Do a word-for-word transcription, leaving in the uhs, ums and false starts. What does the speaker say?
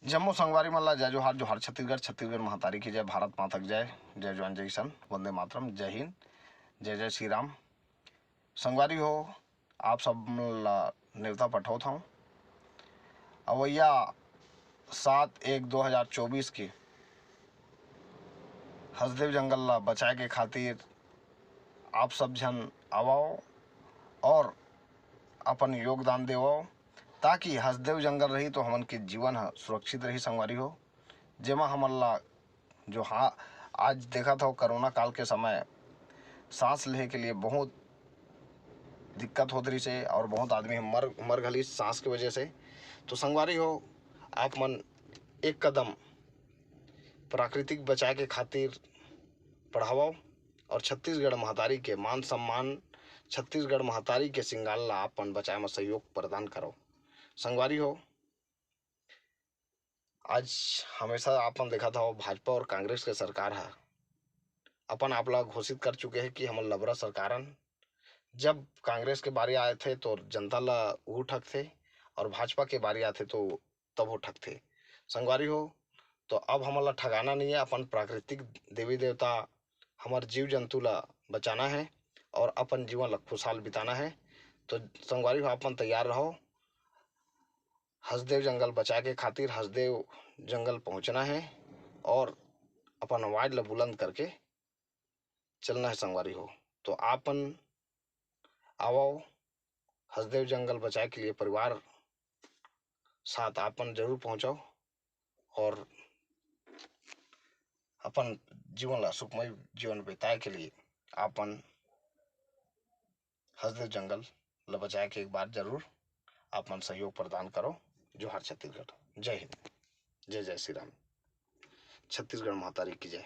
जम्मो संगवारी मन ला जय जोहार, जोहार छत्तीसगढ़, छत्तीसगढ़ महतारी की जय, भारत माता की जय, जय जवान जय किसान, वंदे मातरम, जय हिंद, जय जय श्री राम। संगवारी हो, आप सब मन ला नेवता पठौत हौं। अवइया सात एक दो हज़ार चौबीस के हसदेव जंगल ला बचाए के खातिर आप सब झन आवव और अपन योगदान देवव, ताकि हसदेव जंगल रही तो हमन के जीवन ह सुरक्षित रही संगवारी हो। जेमा हमन ला जो हा-, आज देखत हव कोरोना काल के समय सांस लेहे के लिए बहुत दिक्कत होत रहिस हे और बहुत आदमी ह मर, मर घलिस सांस के वजह से। तो संगवारी हो, आप मन एक कदम प्राकृतिक बचाए के खातिर बढ़ावव और छत्तीसगढ़ महतारी के मान सम्मान, छत्तीसगढ़ महतारी के सिंगार ला आप मन बचाए म सहयोग प्रदान करव। संगवारी हो, आज हमेशा आप मन देखत हव, भाजपा और कांग्रेस के सरकार ह अपन आप ला घोषित कर चुके हे कि हमन लबरा सरकार हन। जब कांग्रेस के बारी आथे तो जनता ला उहू ठगथे और भाजपा के बारी आथे तो तब वो ठगथे। संगवारी हो, तो अब हमन ला ठगाना नहीं है, अपन प्राकृतिक देवी देवता, हमर जीव जंतु ला बचाना है और अपन जीवन ला खुशहाल बिताना है। तो संगवारी हो, आप मन तैयार रहो, हसदेव जंगल बचाए के खातिर हसदेव जंगल पहुंचना है और अपन आवाज ला बुलंद करके चलना है संगवारी हो। तो आपन आवव, हसदेव जंगल बचाए के लिए परिवार साथ आपन जरूर पहुंचव और अपन जीवन ला सुखमय जीवन बिताए के लिए आपन हसदेव जंगल ला बचाए के एक बार जरूर आपन सहयोग प्रदान करो। जोहार छत्तीसगढ़, जय हिंद, जय जय श्री राम, छत्तीसगढ़ महतारी की जय।